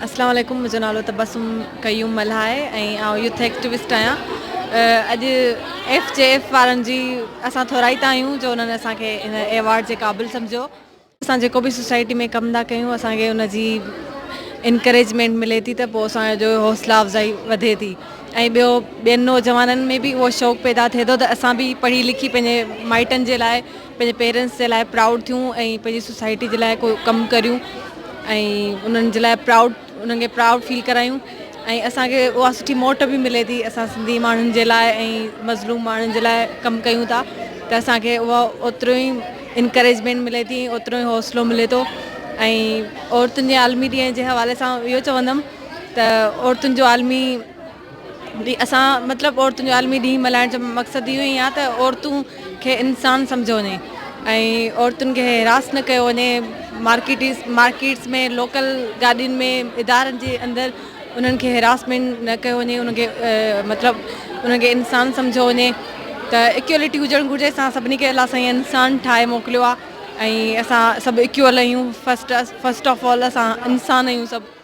اسلام عليڪم منهنجو نالو تبسم قيوم ملاح آهي ۽ آئون يوٿ ايڪٽيوسٽ آهيان اڄ ايف جي ايف وارن جي اسان ٿورائتا آهيون جو انهن اسان کي هن ايوارڊ جي قابل سمجهيو. اسان جيڪو به سوسائٽي ۾ ڪم ٿا ڪيون اسان کي ان جي انڪريجمينٽ ملي ٿي ته پوء اسان جو حوصلا افزائي وڌي ٿي ۽ ٻيو ٻين نوجوانن ۾ به اهو شوق پيدا ٿئي ٿو ته اسان به پڙهي لکي پنهنجي مائٽن جي لاء پنهنجي پيرنٽس جي لاء پرائوڊ ٿيون ۽ پنهنجي سوسائٽي جي لاء ڪو ڪم ڪريون ۽ انهن جي لاء پرائوڊ انهن کي پرائوڊ فيل ڪرايون ۽ اسان کي اها سٺي موٽ به ملي ٿي اسان سنڌي ماڻهن جي لاء ۽ مظلوم ماڻهن جي لاء ڪم ڪيون ٿا ته اسان کي اها اوترو ئي انڪريجمينٽ ملي ٿي اوترو ئي حوصلو ملي ٿو ۽ عورتن جي عالمي ڏينهن جي حوالي سان اهو چوندم ته عورتن جو عالمي اسان مطلب عورتن جو عالمي ڏينهن ملهائڻ جو مقصد اهو ئي آهي ته عورتون کي انسان سمجهيو وڃي ۽ عورتن کي حراس نه ڪيو وڃي مارڪيٽس مارڪيٽس ۾ لوڪل گاڏين ۾ ادارن جي اندر انهن کي حراسمينٽ نه ڪيو وڃي انهن کي مطلب انهن کي انسان سمجهيو وڃي ته اڪيولٽي هجڻ گهرجي اسان سڀني کي الله سائين انسان ٺاهي موڪليو آهي ۽ اسان سڀ اڪيول آهيون فرسٽ فرسٽ آف آل اسان انسان آهيون سڀ.